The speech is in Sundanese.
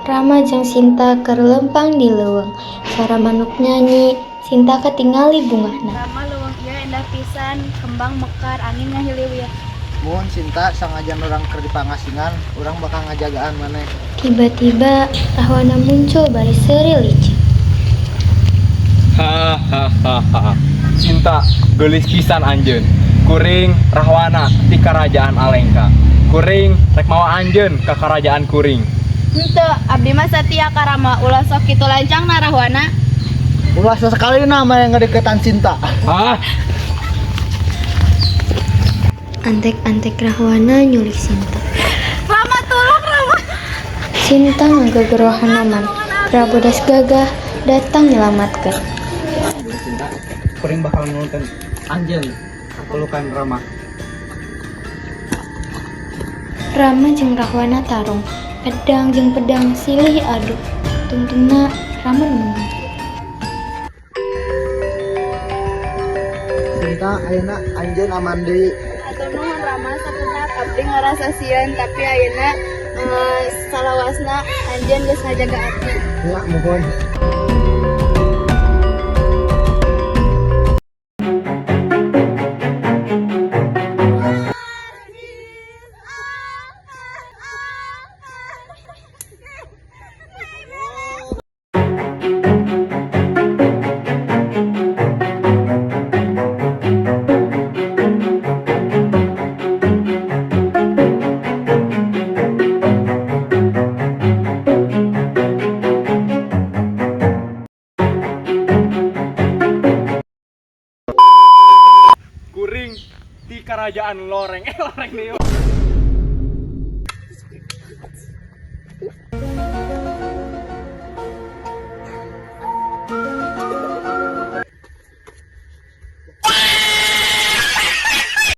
Rama jeung Sinta keur leumpang di leuweung. Sora manuk nyanyi, Sinta katingali bungahna. Rama, leuweung ieu endah pisan, kembang mekar, angin ngahiliwir. Muhun, Sinta, sanajan urang keur dipangasingan, urang bakal ngajagaan maneh. Tiba-tiba Rahwana muncul bari seuri licik. Hahaha. Sinta, geulis pisan anjeun. Kuring Rahwana ti Karajaan Alengka. Kuring rek mawa anjeun ka karajaan kuring. Henteu, abdi mah satia ka Rama, ulah sok kitu lancangna, Rahwana. Ulah sesekali nama yang ngedeketan Sinta. Hah? Antek-antek Rahwana nyulik Sinta. Rama, tulung, Rama. Sinta ngagegero Hanoman. Prabu Dasgagah datang nyelamatkeun. Sinta, kuring bakal nulungkeun anjeun ka pelukan Rama. Rama jeung Rahwana tarung. Pedang jeung pedang silih adu. Tungtungna Rama nu menang. Sinta, ayeuna anjeun aman deui. Hatur nuhun, Rama, sakenak abdi ngarasa sieun, tapi ayeuna salawasna anjeun geus ngajaga abdi. Ya, muhun. Kuring ti Kerajaan Loreng. Eh, loreng nih.